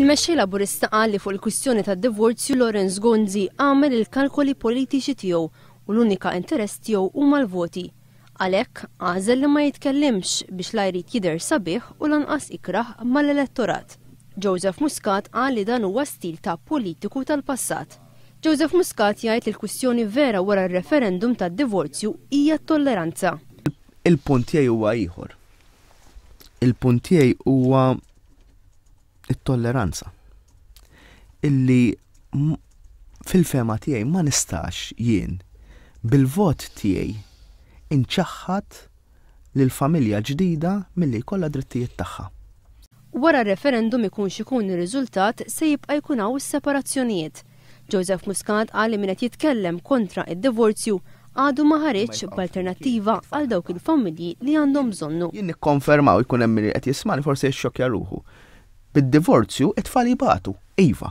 Il-Mexxej Laburista qal li fuq il-kwistjoni tad-divorzju Lawrence Gonzi għamel il-kalkoli politiċi tiegħu u l-unika interess tiegħu huma l-voti. Għalhekk, għażel li ma jitkellimx biex la jrid jidher sabiħ u lanqas ikrah mal-elettorat. Joseph Muscat qal li dan huwa stil ta' politiku tal-passat. Joseph Muscat jgħid li l-kwistjoni vera wara r-referendum tad-divorzju hija t-tolleranza. Il-punt tiegħi huwa ieħor. Il-punt tiegħi huwa it-tolleranza. Illi fil-fehma tiegħi ma nistax jien bil-vot tiegħi inċaħħad lil familja ġdida milli jkollha drittijiet tagħha. Wara r-referendum ikun x'ikun ir-riżultat se jibqa' jkun hawn is-separazzjonijiet. Joseph Muscat qal li min qed jitkellem kontra id-divorzju għadu ma ħariġx b'alternattiva għal dawk il-familji li għandhom bżonnu. Jien nikkonfermaw jkun hemm min qed jismani forsi jixxokkja ruħu. Bid-divorzju it-tfal jibatu, iva.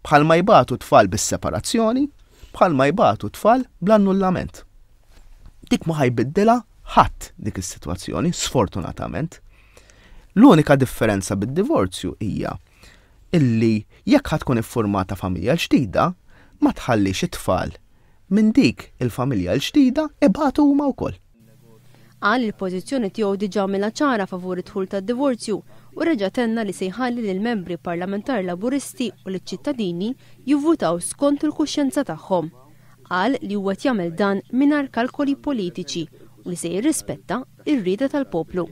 Bħalma jbatu tfal bis-separazzjoni, bħalma jbatu tfal bl-annullament. Dik ma ħa jbiddilha ħadd dik is-sitwazzjoni, sfortunatament. L-unika differenza bid-divorzju hija illi jekk ħa tkun iffurmata familja ġdida, ma tħallix it-tfal minn dik il-familja l-ġdida ibatu huma wkoll. Qal li l-pożizzjoni tiegħu diġà għamilha ċara favur id-dħul tad-divorzju u reġa' tenna li se jħalli lill-membri parlamentari Laburisti u liċ-ċittadini jivvutaw skont il-kuxjenza tagħhom. Qal li huwa qed jagħmel dan mingħajr kalkoli politiċi u li se jirrispetta r-rieda tal-poplu.